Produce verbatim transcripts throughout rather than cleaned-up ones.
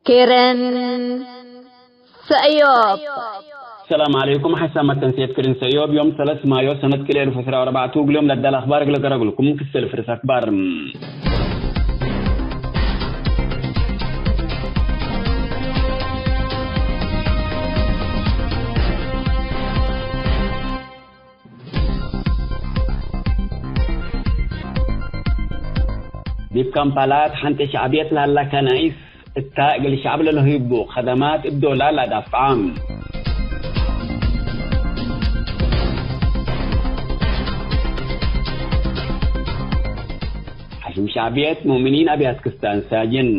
ክርን ሰእዮብ። ሰላም ዐለይኩም። ሐሳብ መተንስየት ክርን ሰእዮብ ዮም ሰለስ ማዮ ሰነት ክልኤ እልፍ ዕስራ ወአርበዕቱ እግል ዮም ለዳል አኽባር እግል ቀረብልኩም ክሰል ፍርስ አክባር። ዲብ ካምፓላ እት ሐንቴ ሸዕብየት ለሀላ ከናይስ እታ እግል ሸዕብ ለልህይቡ ከደማት እብ ዶላር ለአዳፍዓ። ሐሽም ሸዕብየት ሙእሚኒን አብያት ክስታን ሳጅን።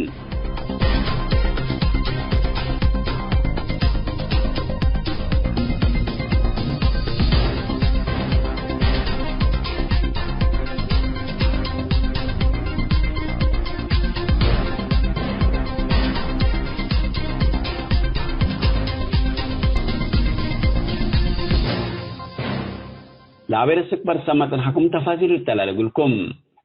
ለአቤ ረስክ በርሰ መጽንሐኩም ተፋሲል እተላለግልኩም።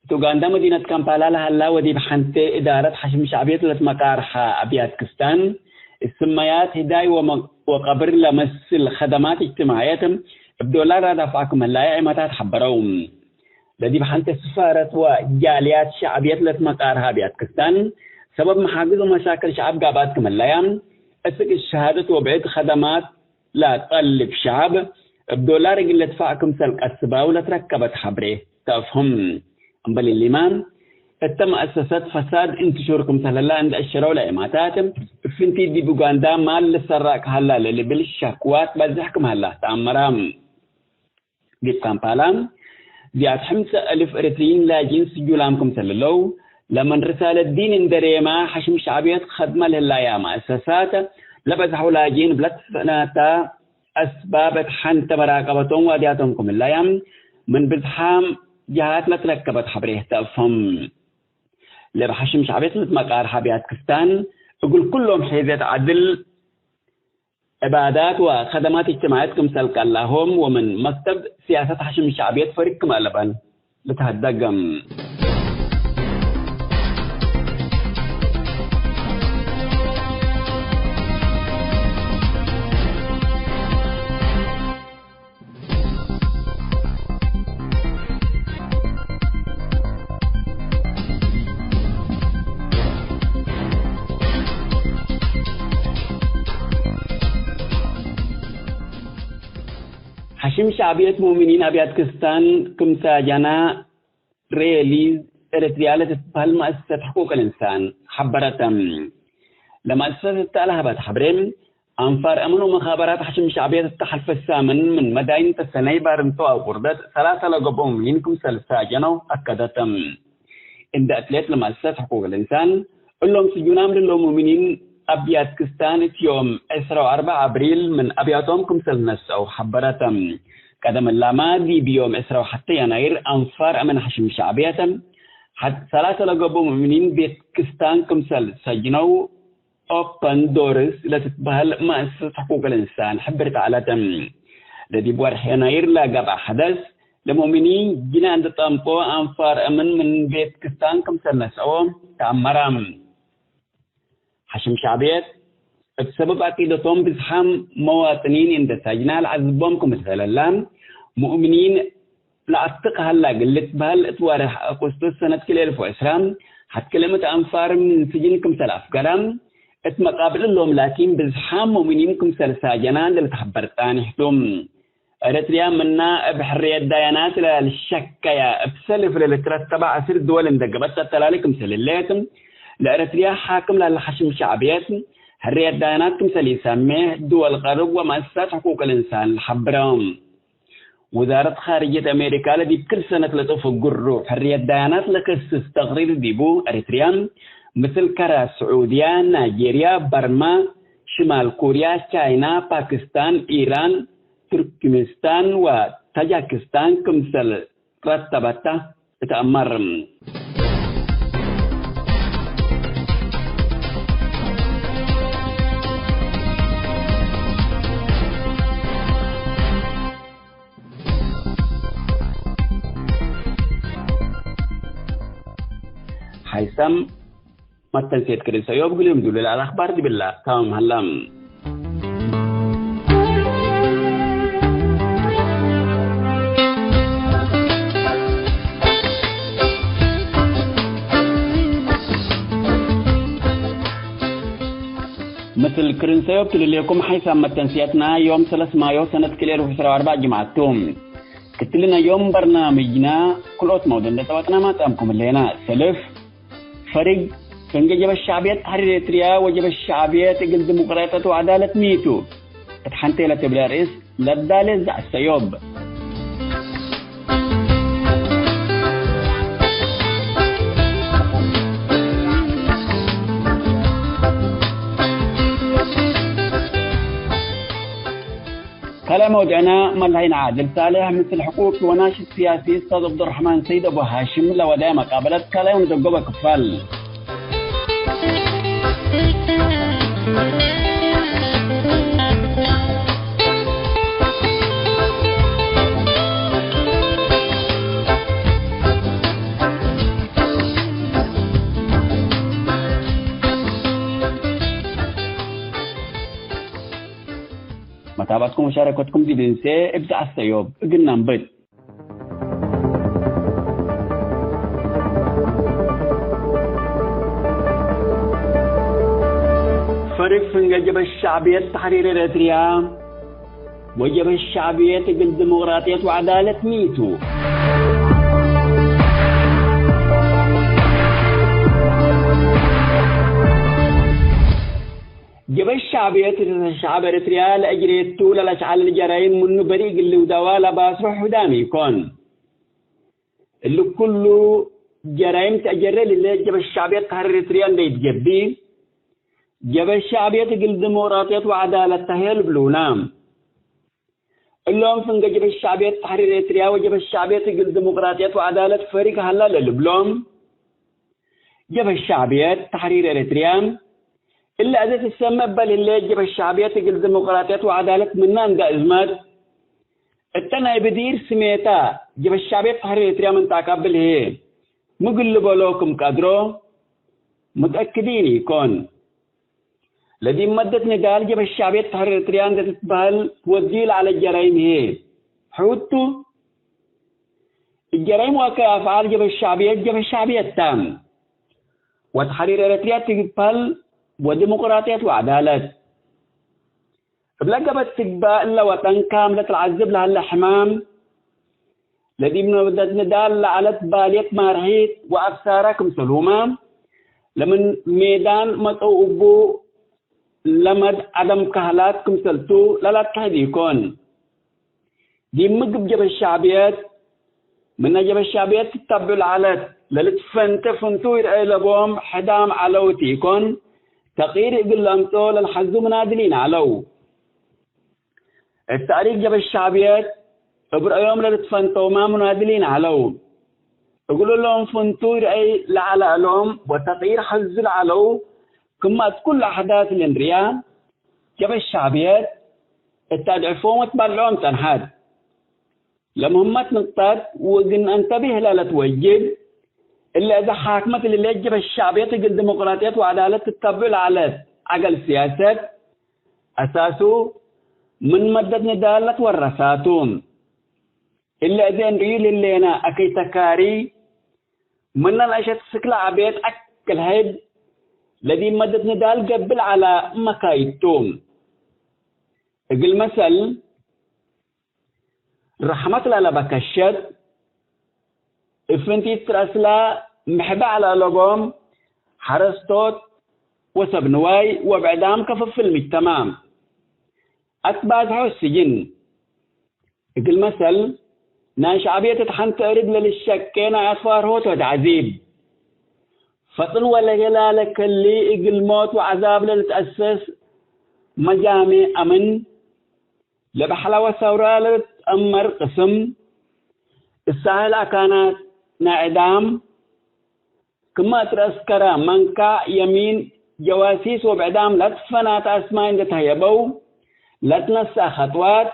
እት ኡጋንዳ መዲነት ካምፓላ ለሀላ ወዲብ ሐንቴ እዳረት ሐሽም ሸዕብየት ለትመቃርሐ አብያት ክስታን፣ እስመያት፣ ህዳይ ወመ-፣ ወቀብር ለመስል ከደማት እጅትማዕየት እብ ዶላር ለዳፍዓ ክም ህላየ ዔማታት ሐበረው። ለዲብ ሐንቴ ስፋረት ወጃልያት ሸዕብየት ለትመቃርሐ አብያት ክስታን፣ ሰበብ መሓግዝ ወመሻክል ሸዕብ ጋብአት ክም ህላያ፣ እስክ ሸሃደት ወብዕድ ከደማት ለጠልብ ሸዐብ እብ ዶላር እግል ልድፋዕ ክምሰል ቀስባው ለትረከበት ሐብሬ ተአፍህም። እምበል እሊመ፣ እተ መአሰሰት ፈሳድ እንትሹር ክምሰል ህላ እንዴ አሸረው ለዔማታት፣ እብ ፍንቲት ዲብ ኡጋንዳ ማል ልሰራቅ ሀላ ለልብል ሸክዋት በዝሕ ክም ሀላ ተአመረ። ዲብ ካምፓላ፣ ዚያድ ሕምሰ እልፍ ኤረትርዪን ላጅኢን ስጁላም ክምሰል ህለው፣ ለምን ርሳለት ዲን እንዴ ሬማ ሐሽም ሸዕብየት ከድመ ለህላያ መአሰሳት ለበዝሐው ላጅኢን እብ ለትሰአነተ አስባብ እት ሐንተ መራቀበቶም ዋድያቶም ክም ህላያ ምን ብዝሓም ጀሃት ለትረከበት ሐብሬህ ተአፍህም። ለእብ ሐሽም ሸዕብየት ልትመቃርሐ አብያት ክስታን እግል ኩሎም ሔዝየት ዐድል፣ ዕባዳት ወከደማት እጅትማዕየት ክምሰል ቀላሆም ወምን መክተብ ስያሰት ሐሽም ሸዕብየት ፈሪቅ ክም አለበን ልትሀደግ። ሐሽም ሸዕብየት ሙእሚኒን አብያት ክስታን ክም ሳጀና ሬሊዝ ኤረትርያ ለትትበህል መአሰሰት ሕቁቅ ልእንሳን ሐበረተ። ለመአሰሰት እተ ለሀበት ሐብሬ፣ አንፋር አምን ወመኻበራት ሐሽም ሸዕብየት እተ ሐልፈ ሳምን ምን መዳይን ተሰነይ ባርንቶ አው ቁርደት ሰላሰ ለገብኦ ሙእሚኒን ክምሰል ሳጀነው አከደተ። እንደ አትሌት ለመአሰሰት ሕቁቅ ልእንሳን፣ እሎም ስጁናም ለህለው ሙእሚኒን አብያት ክስታን እት ዮም ዕስራ ወአርበዕ አብሪል ምን አብያቶም ክምሰል ነስአው ሐበረተ። ቀደም እላመ ዲብ ዮም ዕስራ ወሐተ የናይር አንፋር አምን ሐሽም ሸዕብየት ሐድ ሰላሰ ለገብኦ ሙእሚኒን ቤት ክስታን ክምሰል ሰጅነው ኦፐን ዶርስ ለትትበህል መአሰሰት ሕቁቅ ልእንሳን ሕብርት ዐለት። ለዲብ ወርሕ የናይር ለገብአ ሐደስ፣ ለሙእሚኒን ጅናን እንዴ ጠምቆ አንፋር አምን ምን ቤት ክስታን ክምሰል ነስአዎ ተአመረ። ሐሽም ሸዕብየት፣ እብ ሰበብ ዐቂደቶም ብዝሓም መዋጥኒን እንዴ ሳጅና ለዐዝቦም ክምሰል ህላን፣ ሙእሚኒን ለአትቅ ሀላ እግል ልትበህል እት ወርሕ አቁስጡስ ሰነት ክልኤ እልፍ ወዕስራ፣ ሐት ክልኤ ምእት አንፋር ምን ስጅን ክምሰል አፍገረ፣ እት መቃብል እሎም ላኪን ብዝሓም ሙእሚኒን ክምሰል ሳጀና ለልትሐበር ጻኒሕ ቱ። ኤረትርያ ምና እብ ሕርየት ዳያናት ለልሸከየ እብ ሰልፍ ለልትረተበ ዐስር ድወል እንዴ ገብአት ተተላሊ ክምሰል ህሌት፣ ለኤረትርያ ሓክም ለሀለ ሐሽም ሸዕብየት፣ ሕርየት ዳያናት ክምሰል ኢሰሜ ድወል ቀርብ ወመአሰሳት ሕቁቅ ልእንሳን ለሐብረ። ውዛረት ካርጅየት አሜሪካ ለዲብ ክል ሰነት ለጥፉ ግሩፕ ሕርየት ዳያናት ለከስስ ተቅሪር ዲቡ፣ ኤሪትርያ፣ ምስል ከረ ስዑድያ፣ ናይጄርያ፣ በርማ፣ ሽማል ኮርያ፣ ቻይና፣ ፓክስታን፣ ኢራን፣ ቱርክሚስታን ወታጃክስታን ክምሰል ረተበተ እትአመር። ሀይሰም መተንሴት ክርን ሰዮብ ግልም ዱል ለአልአኽባር ዲብላ ታምም ሀላ። ምስል ክርን ሰዮብ ትልሌኩም ሐይሳም መተንስየትና ዮም ሰለስ ማዮ ሰነት ክልኤ ርብዕ ዕስራ ወአርበዕ ጅምዐት ቱ። ክትልና ዮም በርናምጅና ክልኦት መውዱዕ እንዴ ጠበቅና ማጽአምኩም ህሌና። ሰልፍ ፈሪግ ፍንጌ ጀበ ሸዕብየት ተሕሪር ኤርትርያ ወጀበ ሸዕብየት እግል ዲሞቅራጥየት ወዐዳለት ሚ ቱ? እት ሐንቴ ለትብል ርእስ ለዳሌ ዘዐሰዮብ። ካልኣይ መውድዕና፣ መላሂን ዓድል ሳልሕ ምስል ሕቁቅ ወናሽጥ ስያሲ እስታዝ ዐብዱረሕማን ሰይድ አቡ ሃሽም ለወደየ መቃበለት ካልኣይ ወንደጎበ ክፋል። መታባትኩም ወሻረከትኩም ዲብ እንሴ እብ ዘዐሰዮብ እግል ነንብት። ፈሪግ ፍንጌ ጀበ ሸዕብየት ተሕሪር ኤረትርያ ወጀበ ሸዕብየት እግል ዲሞቅራጥየት ወዐዳለት ሚ ቱ? ጀበ ሸዕብየት ሸዐብ ኤረትርያ ለአጅሬቱ ለለአሽዐለ ጀራይም ምኑ በሪ እግል ልውደዋ ለባስሮ ሕዳም ኢኮን። እሊ ኩሉ ጀራይም ተአጀሬ ልለ ጀበ ሸዕብየት ተሕሪር ኤረትርያ እንዴ ኢትገብእ፣ ጀበ ሸዕብየት እግል ዲሞቅራጥየት ወዐዳለት ተህየ ልብሉና። እሎም ፍንጌ ጀበ ሸዕብየት ተሕሪር ኤረትርያ ወጀበ ሸዕብየት እግል ዲሞቅራጥየት ወዐዳለት ፈሪግ ሀላ ለልብሎም። ጀበ ሸዕብየት ተሕሪር ኤረትርያ እሊ አዜ ትሰመ እበ ለህሌት ጀበ ሸዕብየት እግል ዲሞቅራጥየት ወዐዳለት ምና እንዴ አዝመት፣ እተ ናይ ብዲር ስሜታ ጀበ ሸዕብየት ተሕሪር ኤረትርያ ምን ተአቀብል ህዬ ሚ እግል ልበሎ ክም ቀድሮ ሙተአክዲን ኢኮን። ለዲብ መደት ንዳል ጀበ ሸዕብየት ተሕሪር ኤረትርያ እንዴ ትትበህል ትወድዩ ለዐለት ጀራይም ህዬ፣ ሕውቱ እት ጀራይም ወአከይ አፍዓል ጀበ ሸዕብየት ጀበ ሸዕብየት ተ። ወተሕሪር ኤረትርያ ትግበል ወዲሞቅራጥየት ወዐዳለት። እብለ ገበት ትግበእ እለ ወጠን ካምለት ለዐዝብ ለሀለ ሕማም፣ ለዲብ መደት ንዳል ለዐለት ባልየት ማርሒት ወአብሳረ ክምሰልሁመ፣ ለምን ሜዳን መጸው እቡ ለመድ ዐደም ከህላት ክምሰልቱ ለለአትሐድ ኢኮን። ዲብ ምግብ ጀበ ሸዕብየት፣ ምነ ጀበ ሸዕብየት ትተብዑ ለዐለት ለልትፈንተ ፍንቱይ ረአይ ለቦም ሕዳም ዐለው ቲ ኢኮን፣ ተቅይር እግል ለአምጽኦ ለልሐዙ ምናድሊን ዐለው። እት ተእሪክ ጀበ ሸዕብየት እብ ረአዮም ለልትፈንተውመ ምናድሊን ዐለው። እግል እሎም ፍንቱይ ረአይ ለዐለ እሎም ወተቅይር ሐዙ ለዐለው፣ ክመ እት ኩሉ አሕዳት ለእንርያ፣ ጀበ ሸዕብየት እት አድዕፎም ወትበልዖም ጸንሐት። ለምህመት ንቅጠት ወእግል ነአንተቢህ ለለት ወጅብ፣ እለ እዘ ሓክመት ለህሌት ጀበ ሸዕብየት እግል ዲሞቅራጥየት ወዐዳለት ትተብዑ ለዐለት ዐገል ስያሰት፣ አሳሱ ምን መደት ንዳል ለትወረሳቱ። እለ እዘ እንርእዩ ለህሌነ አከይ ተካሪ፣ ምነ ነአሸት ስክለ ዐቤት አክል ሐይብ ለዲብ መደት ንዳል ገብእ ለዐለ መካይድ ቱ። እግል መሰል፣ ረሕመት ለለበከሸት፣ እብ ፍንቲት ረአስለ ምሕበ ዐለ እሎጎም ሐረስቶት ወሰብ ንዋይ ወብዕዳም ከፍፍል ምጅተማዕ አትባዝሖ ስጅን። እግል መሰል፣ ናይ ሸዕብየት እት ሐንቲ እርድ ለልሸቄ ናይ አትፋርሆት ወተዕዚብ። ፈጥን ወለገላ ለከሊ እግል ሞት ወዐዛብ ለልትአሰስ መጃሜዕ አምን፣ ለበሕለ ወሰውረ ለልትአመር ቅስም፣ እሳህል አካናት ናይ ዕዳም፣ ክመ እት ረአስከረ መንካዕ የሚን ጀዋሲስ ወብዕዳም ለትፈናተ አስማይ እንዴ ተህየበው ለትነሰአ ኸጥዋት፣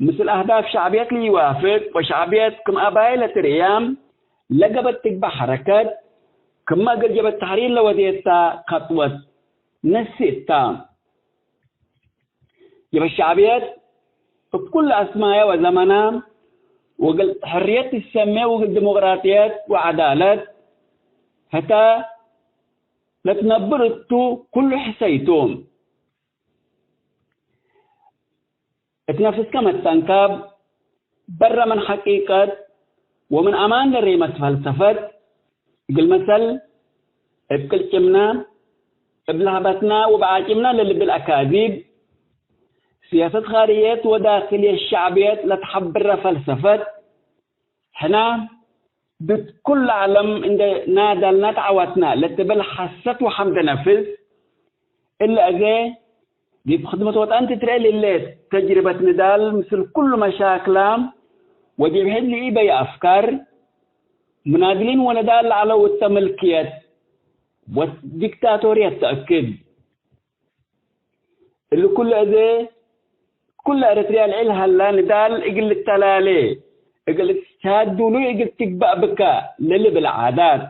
ምስል አህዳፍ ሸዕብየት ለኢዋፍቅ ወሸዕብየት ክም አባይ ለትርእያ ለገበት ትግበእ ሐረከት፣ ክመ እግል ጀበት ተሕሪር ለወዴታ ከጥወት ነስእ እታ። ጀበት ሸዕብየት እብ ኩሉ አስማያ ወዘመና ወእግል ሕርየት ትሰሜ ወእግል ዲሞቅራጥየት ወዐዳለት ህተ ለትነብር እቱ ኩሉ ሕሰይቱ። እት ነፍስከ መተንከብ፣ በረ ምን ሐቂቀት ወምን አማን ለሬመት ፈልሰፈት፣ እግል መሰል፣ እብ ቅልጭምነ፣ እብ ለህበትነ ወበዓጭምነ ለልብል አካዚብ፣ ሲያሰት ኻርየት ወዳክልየት ሸዕብየት ለትሐብረ ፈልሰፈት፣ ሕነ ዲብ ኩሉ ዐለም እንዴ ናደልና ተዐወትና ለትብል ሐሰት ወሐምደ ነፍስ፣ እሊ አዜ ዲብ ክድመት ወጠን ትትርኤ ለህሌት ተጅርበት ንዳል ምስል ኩሉ መሻክላ ወዲብ ሕድ ለኢበየ አፍካር፣ ሙናድሊን ወነዳል ለዐለው እተ ምልክየት ወዲክታቶርየት ተአክድ። እሊ ኩሉ አዜ፣ ኩሉ ኤረትርያ ለዐል ሀላ ንዳል እግል ልተላሌ፣ እግል እስትሽሃድ ዱሉይ እግል ትግባእ ብከ ለልብል ዓዳት።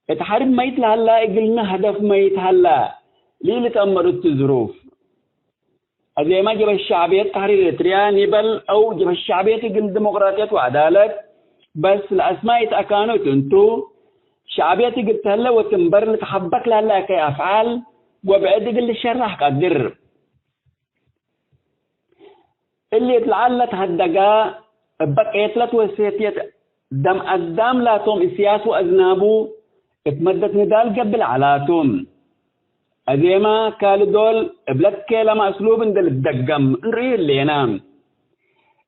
እት ሐርብ መይት ለሀላ እግልነ ሀደፍ መይት ሀላ፣ ለኢልትአመር እቱ ዝሩፍ። አዜመ ጀበት ሸዕብየት ተሕሪር ኤረትርያ ኒበል አው ጀበት ሸዕብየት እግል ዲሞቅራጥየት ወዐዳለት በስ ለአስማይ እት አካኑ እት እንቱ፣ ሸዕብየት እግል ተህለ ወትንበር ልትሐበክ ለህለ እከይ አፍዓል ወብዕድ እግል ልሸራሕ ቀድር። እሊ እት ለዐል ለትሀደጋ እበ ቄትለት ወሴትየት ደም አዳም ላቶም እስያስ ወአዝናቡ እት መደት ንዳል ገብእ ለዐላቱ። አዜመ ካሊ ዶል እብ ለትኬለመ እስሉብ እንዴ ልትደገም እንርእዩ ህሌነ።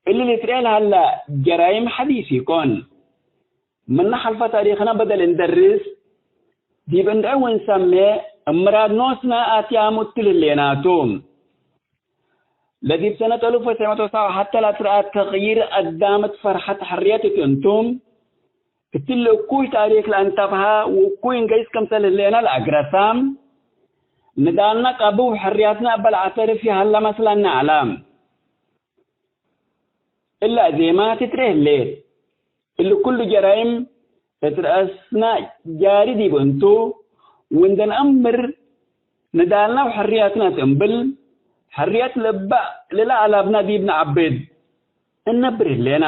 እሊ ልትርኤ ለሀለ ጀራይም ሐዲስ ኢኮን። ምነ ሐልፈ ታሪክነ በደል እንደርስ፣ ዲብ እንርኤ ወእንሰሜ እብ ምራድ ኖስነ አትያሙ እትሊ ህሌናቱ። ለዲብ ሰነት አልፍ ወትሰዕ መእት ወሰብዓ ሐተ ለአትረአ ተቅይር አዳመት ፈርሐት ሕርየት እት እንቱ፣ እትሊ እኩይ ታሪክ ለአንተብሀ ወእኩይ እንገይስ ክምሰል ህሌነ ለአግረሰ፣ ንዳልነ ቀብው ሕርያትነ እበ ለአዕተርፍ ይሀለ መስለነ ዐለ። እለ አዜመ ትትርኤ ህሌት። እሊ ኩሉ ጀራይም እት ረአስነ ጃሪ ዲብ እንቱ፣ ወእንዴ ነአምር ንዳልነ ወሕርያትነ እት እምብል፣ ሕርየት ለእበ ለለአለብነ ዲብ ነዐብድ እነብር ህሌነ።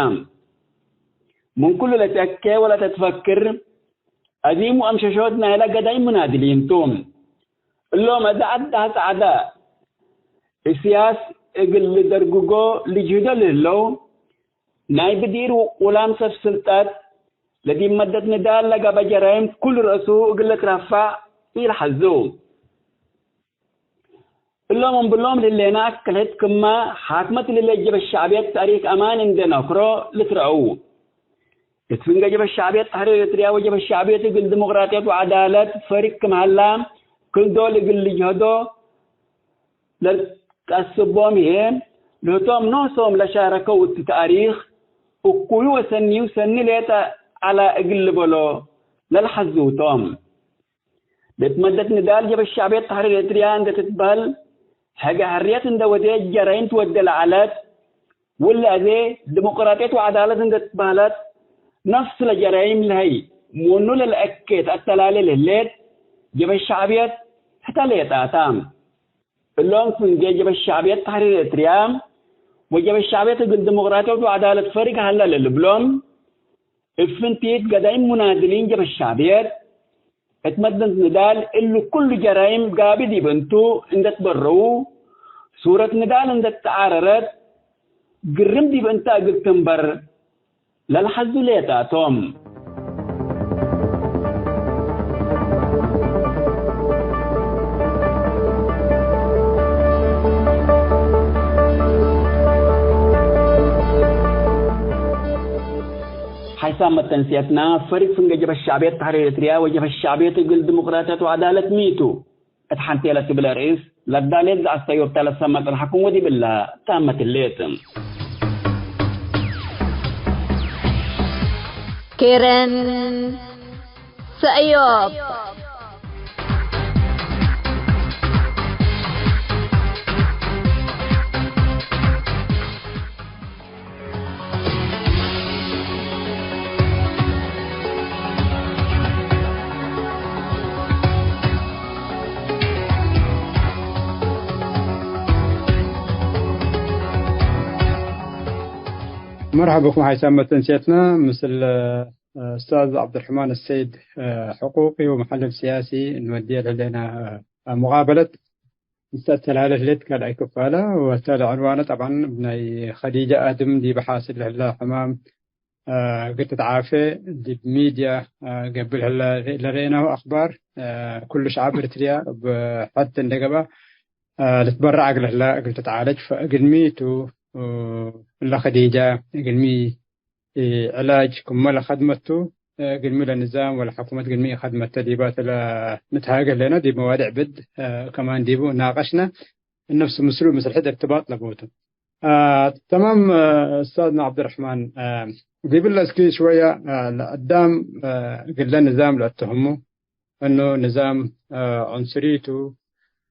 ምን ኩሉ ለትአኬ ወለተትፈክር፣ አዚም ወአምሸሾት ናይለ ገዳይም ሙናድሊን ቱ። እሎም አዜ ዐድ ጸዕደ እስያስ እግል ልደርግጎ ልጅህዶ ለህለው፣ ናይ ብዲር ውቁላም ሰብ ስልጠት፣ ለዲብ መደት ንዳል ለገብአ ጀራይም ኩሉ ረአሱ እግል ልትረፈዕ ኢለሐዙ። እሎም እምብሎም ለህሌነ አክል ሕድ ክመ ሓክመት ለህሌት ጀበት ሸዕብየት ተእሪክ አማን እንዴ ነክሮ ልትረአው። እት ፍንገ ጀበት ሸዕብየት ተሕሪር ኤረትርያ ወጀበት ሸዕብየት እግል ዲሞቅራጥየት ወዐዳለት ፈሪቅ ክም ሀላ፣ ክል ዶል እግል ልጅሀዶ ለልትቀስቦም ህዬ፣ ለህቶም ኖሶም ለሻረከው እት ተእሪክ እኩዩ ወሰኒዩ ሰኒ ሌጠ ዐለ እግል ልበሎ ለልሐዝው ቶም። ለእት መደት ንዳል ጀበት ሸዕብየት ተሕሪር ኤረትርያ እንዴ ትትበህል፣ ሕገ ሕርየት እንዴ ወዴት ጀራይም ትወዴ ለዐለት፣ ወለ አዜ ዲሞቅራጥየት ወዐዳለት እንዴ ትትበህለት፣ ነፍስ ለጀራይም ለሀይ ምኑ ለልአኬ ተአተላሌ ለህሌት ጀበት ሸዕብየት ህተ ሌጣ ተ። እሎም ፍንጌ ጀበት ሸዕብየት ተሕሪር ኤረትርያ ወጀበት ሸዕብየት እግል ዲሞቅራጥየት ወዐዳለት ፈሪቅ ሀለ ለልብሎም፣ እብ ፍንቲት ገዳይም ሙናድሊን ጀበት ሸዕብየት፣ እት መደት ንዳል እሊ ኩሉ ጀራይም ጋቢ ዲብ እንቱ እንዴ ትበረዉ፣ ሱረት ንዳል እንዴ ተዓረረት፣ ግርም ዲብ እንተ እግል ትንበር ለልሐዙ ሌጣ ቶም። ሓይሳም መተንስየትና፣ ፈሪቅ ፍንገ ጀበት ሸዕብየት ተሕሪር ኤረትርያ ወጀበት ሸዕብየት እግል ዲሞቅራጥየት ወዐዳለት ሚ ቱ? እት ሐንቴ ለትብል አርእስ ለዳሌት ዘአስተዮብተ ለሰመ ጸንሐኩም ወዲብለ ታመት ህሌት። ኬረን ሰእዮብ። መርሐበ ብኩም ሓይሳም መተንስየትና ምስል፣ እ፣ ኡስታዝ ዐብዱርሕማን አሰይድ፣ እ፣ ሕቁቂ ወመሐልል ሲያሲ እንወድየ ለህሌና፣ እ፣ ሙቃበለት። እንተ አተላለ ህሌት ካልኣይ ክፋለ ወእተ ለዕንዋነ ጠብዓን እብ ናይ ከዲጀ አድም ዲበ ሓስል ለህለ ሕማም፣ እ፣ እግል ትትዓፌ ዲብ ሚድያ፣ እ፣ ገብእ ለህለ ለረኤናሁ አክባር፣ እ፣ ኩሉ ሸዐብ ኤርትርያ እብ ሐድ እንደ ገብአ፣ እ፣ ልትበረዕ እግል ህለ እግል ትትዓለጅ ፈእግልሚ ቱ፣ እ፣ እለ ከዲጀ እግልሚ፣ እ፣ ዕላጅ ክመ ለከድመቱ፣ እ፣ እግልሚ ለንዛም ወለሐኩመት እግልሚ ኢከድመተ ዲበ እተ ለንትሃጌ ህሌነ ዲብ መዋዲዕ ብድ፣ እ፣ ከማን ዲቡ ናቀሽነ። እነፍስ ምስሉ ምስል ሕድ እርትባጥ ለቦቱ። አ፣ ተማም፣ አ፣ ኡስታዝና ዐብዱረሕማን፣ አ፣ ዲብለ እስኪ ሽወየ፣ አ፣ ለአዳም፣ አ፣ እግለ ንዛም ለአተህሙ፣ እኑ ንዛም፣ አ፣ ዑንስሪቱ፣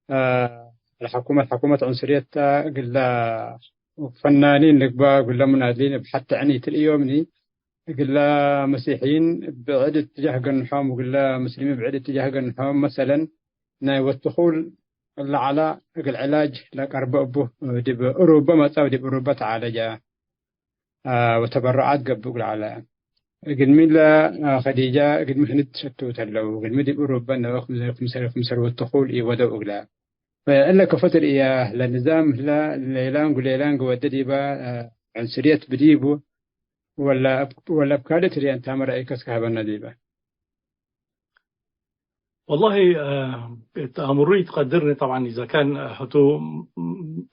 አ፣ ለሐኩመት፣ ሐኩመት ዑንስርየት ተ፣ እግለ ፈናኒን ልግባ፣ እግለ ሙናድሊን እብ ሐቴ ዕኒ ትርእዮምኒ፣ እግለ መሲሕይን ብዕድ እትጃህ ገንሖም፣ እግለ ሙስሊሚን ብዕድ እትጃህ ገንሖም፣ መሰለን፣ ናይ ወትኹል ለዐለ እግል ዕላጅ ለቀርበ እቡ፣ ዲብ እሩበ መጽአ ወዲብ እሩበ ተዓለጀ፣ አ፣ ወተበረዓት ገብእ እግል ዐለ። እግልሚ ለ፣ አ፣ ከዲጀ እግልሚ ህንድ ትሸትው ተለው፣ እግልሚ ዲብ እሩበ ነበ ክምሰል፣ ክምሰል ወትኹል ኢወደው እግለ። እለ ከፎ ትርእየ ለንዛም ህለ ሌላንጉ ሌላንጉ ወደ ዲበ፣ አ፣ ዑንስርየት ብዲቡ ወለ፣ ወለ እብ ካልእ ትርእየ እንታመ ረአይከ እስከ ሀበነ ዲበ። والله، آه، تأمري تقدرني طبعًا إذا كان، آه، هتو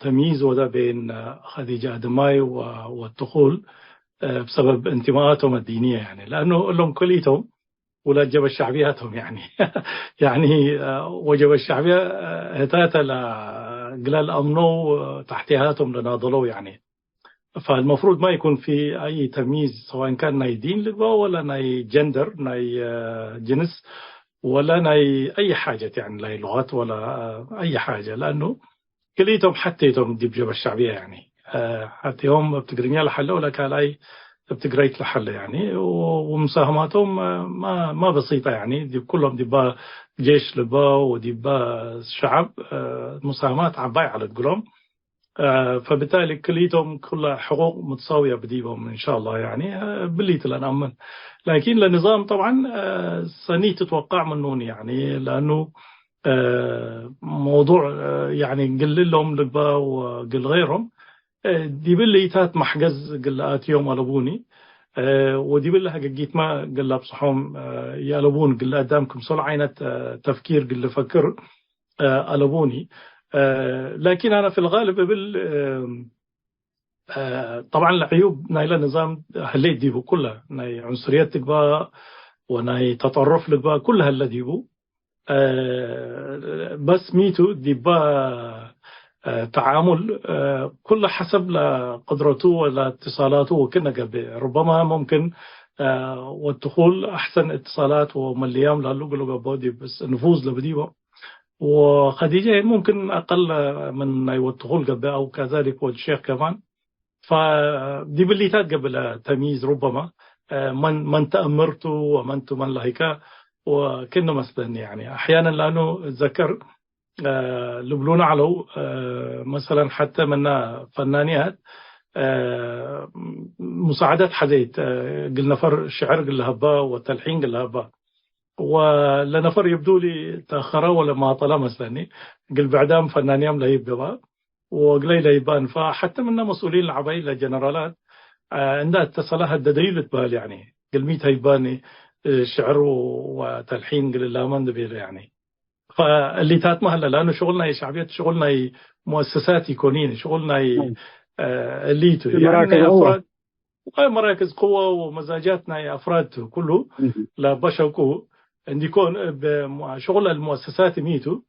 تمييز وده بين، آه، خديجة أدماي و-، والتخول، آه، بسبب انتماءاتهم الدينية، يعني، لأنه لهم كليتهم ولاد جبل شعبياتهم، يعني. يعني، آه، وجبل الشعبية، آه، هتاتا لا قلال أمنو، آه، تحتيهاتهم لناضلوا، يعني. فالمفروض ما يكون في أي تمييز، سواء كان ناي دين لبا ولا ناي جندر، ناي، آه، جنس، ولا ناي أي حاجة، يعني، ناي لغات ولا، آه، أي حاجة، لأنه كليتهم حتيتهم دي بجبهة الشعبية، يعني. آه، حتى هم بتقرنيا لحل ولا كالاي بتقريت لحل، يعني، و-، ومساهماتهم، آه، ما، ما بسيطة، يعني، دي كلهم دي با جيش لبا ودي با شعب، آه، مساهمات عباية على تقولهم. آه، فبالتالي كليتهم كلها حقوق متساوية بديبهم إن شاء الله، يعني، آه، بليت لنأمن. لكن لنظام طبعًا، آه، سني تتوقع منون، يعني، لأنه، آه، موضوع، آه، يعني، قل لهم لبا وقل غيرهم، آه، دي باللي تات محجز قل آتيهم ألبوني، آه، ودي بالله حقيقة ما قل أبصحهم، آه، يألبون قل أدامكم صل عينة، آه، تفكير قل فكر، آه، ألبوني. آه، لكن أنا في الغالب بال-، آه، آه، طبعًا العيوب نايلة نظام هلي ديبو كلها، ناي عنصرية تقبا وناي تطرف لقبا كلها هلا ديبو. آه، بس ميتو ديبا، آه، تعامل، آه، كل حسب لقدرته ولا اتصالاته وكنا قبل. ربما ممكن، آه، والدخول أحسن اتصالات ومليام لالو قلو قبو دي بس نفوذ لبديبو. وخديجة ممكن أقل من أيوة الدخول قبل أو كذلك والشيخ كمان. فدي بالليتات قبل تمييز ربما، آه، من، من تأمرت ومن تمن لهيك وكنا مثلًا، يعني، أحيانًا لأنه أتذكر، آه، لبلون علو، آه، مثلًا حتى منا فنانيات، آه، مساعدات حزيت، آه، قل نفر شعر قل هبا وتلحين قل هبا. ولنفر يبدو لي تأخر ولا ما طلع مثلًا، قل بعدام فنانيام لا يبقى وقلي لا يبان. فحتى منا مسؤولين العباية لجنرالات، آه، عندها اتصالات هددين لتبال، يعني، قل ميت هيباني، آه، شعر و-، وتلحين قل لا من دبير، يعني. فاللي تات مهلا، لأنه شغلنا هي شعبية، شغلنا هي مؤسسات يكونين، شغلنا هي، آه، الليتو، في يعني، مراكز قوة. أفراد، هاي مراكز قوة ومزاجاتنا هي أفراد كله، لا بشوكو، عندي كون ب-، شغل المؤسسات ميتو،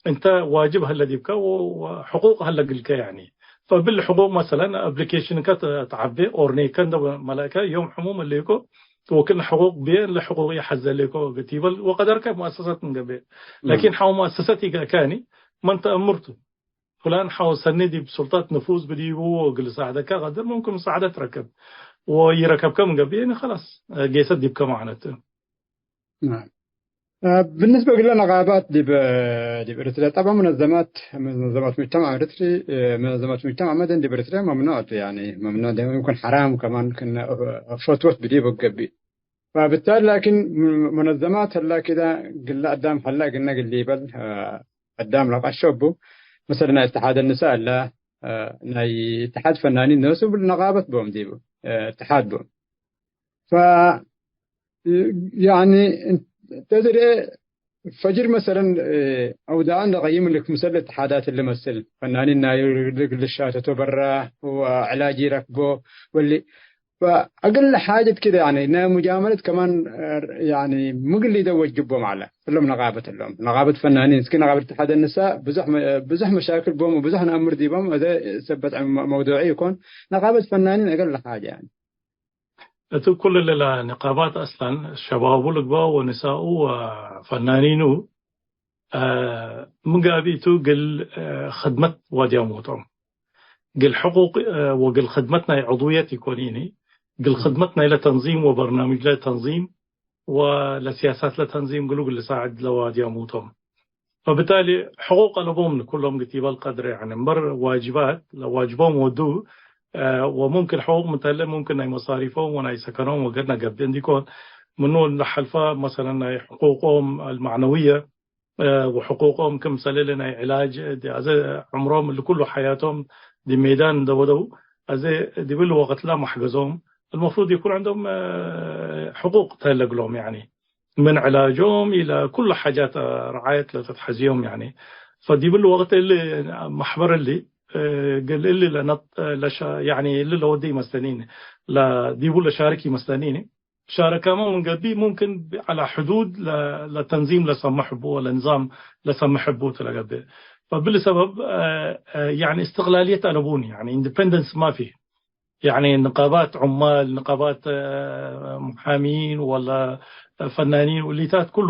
أنت واجبها الذي بك و-، وحقوقها اللي قلك، يعني. فبالحقوق مثلًا أبليكيشن كت تعبي أورني كان دو ملاكا يوم حموم اللي يكو، وكن حقوق بين لحقوق يحز اللي يكو قتيبل وقدر كيف مؤسسات من قبل. لكن حاو مؤسسات يقا كاني، ما أنت أمرته. فلان حاو سندي بسلطات نفوذ بدي هو قل ساعدك قدر ممكن مساعدة تركب. ويركب كم قبل، يعني خلاص، قيسة دي بكم معناته. نعم. ብንስበ እግለ ነቃባት ዲብ፣ ዲብ ኤረትርያ፣ ጠብዐን መነዘማት፣ መነዘማት ሙጅተማዕ ኤረትሪ፣ መነዘማት ሙጅተማዕ መደኒ ዲብ ኤረትርያ መምኑዕ ቱ፣ ያኒ መምኑዕ ደ-፣ ይምክን ሐራም ከማን ክነ ፈትወት ብዲብ ገብእ። ፈብታሊ ላኪን መነዘማት ሀላ ኪዳ ግለ አዳም ሀላ እግልነ እግል ሊበል አዳም ለቀሸቡ፣ መሰል ናይ እትሓድ ንሳ እለ፣ ናይ እትሓድ ፈናኒን ነሱ እብል ነቃበት ቦም ዲቡ፣ እትሓድ ቦም። ፈ-፣ ያኒ፣ ተድሬ ፈጅር መሰለን፣ አውዳዕን ለቀይም ልክ ምሰል እትሓዳት ልመስል ፈናኒን ናይ ልግ ልሻተቶ በራ ወዕላጅ ይረክቦ ወሊ። ፈእግል ሓጀት ክደ፣ ያኒ፣ ናይ ሙጃመለት ከማን፣ ያኒ፣ ምግል ሊደ ወጅቦም ዐለ። እሎም ነቃበት እሎም። ነቃበት ፈናኒን፣ እስኪ ነቃበት እትሓደ ንሳ ብዙሕ መ-፣ ብዙሕ መሻክል ቦም ወብዙሕ ነአምር ዲቦም፣ እዘ ሰበት መ-፣ መውዱዒ ይኮን። ነቃበት ፈናኒን እግል ሓጀ፣ ያኒ። እት ኩል እለ ንቃባት አስለን ሸባቡ ልግበእ ወንሳኡ ወፈናኒኑ፣ እ፣ ምን ጋቢቱ እግል፣ እ፣ ክድመት ዋድያሞቶም። እግል ሕቁቅ፣ እ፣ ወእግል ክድመት ናይ ዕድውየት ኢኮኒኒ፣ እግል ክድመት ናይለ ተንዚም ወበርናምጅ ለተንዚም ወለሲያሳት ለተንዚም እግሉ እግል ልሳዕድ ለዋድያሞቶም። ፈብታሊ ሕቁቅ አለቦም ኩሎም ግቲበል ቀድር፣ ያኒ፣ እምበር ዋጅባት ለዋጅቦም ወዱ፣ እ፣ ወሙምክን ሕቁቅ ምን ተለ ሙምክን ናይ መሳሪፎም ወናይ ሰከኖም ወገድነ ገብእ እንዲኮን፣ ምኑ ለሐልፈ መሰለን ናይ ሕቁቆም አልመዕነውየ፣ እ፣ ወሕቁቆም ክምሰል እሊ ናይ ዕላጅ፣ ዲ አዜ ዕምሮም እሊ ኩሉ ሐያቶም ዲብ ሜዳን እንደ ወደው፣ አዜ ዲብሊ ወቅት ለማሕገዞም፣ المفروض يكون عندهم، እ፣ ሕቁቅ ተህለ እግሎም፣ ያኒ፣ ምን ዕላጆም ኢለ ኩሉ ሓጃት ረዓየት ለተትሐዝዮም፣ ያኒ። ፈዲብሊ ወቅት እሊ መሕበር እሊ፣ እ፣ እግል እሊ ለነጥ-፣ ለሸ-፣ ያኒ፣ እሊ ለወዴ ይመስለኒኒ፣ ለዲቡ ለሻርክ ይመስለኒኒ። ሻረካመ ምን ገብእ ሙምክን ዐለ ሕዱድ ለ-፣ ለተንዚም ለሰምሕ እቡ ወለንዛም ለሰምሕ እቡ ቱ ለገብእ። ፈብሊ ሰበብ፣ እ፣ እ፣ ያኒ እስትቅላልየት አለቡኒ፣ ያኒ ኢንዲፐንደንስ ማፊ። ያኒ ንቃባት ዑማል፣ ንቃባት፣ እ፣ ሙሓሚን ወላ ፈናኒን ወሊታት ኩሉ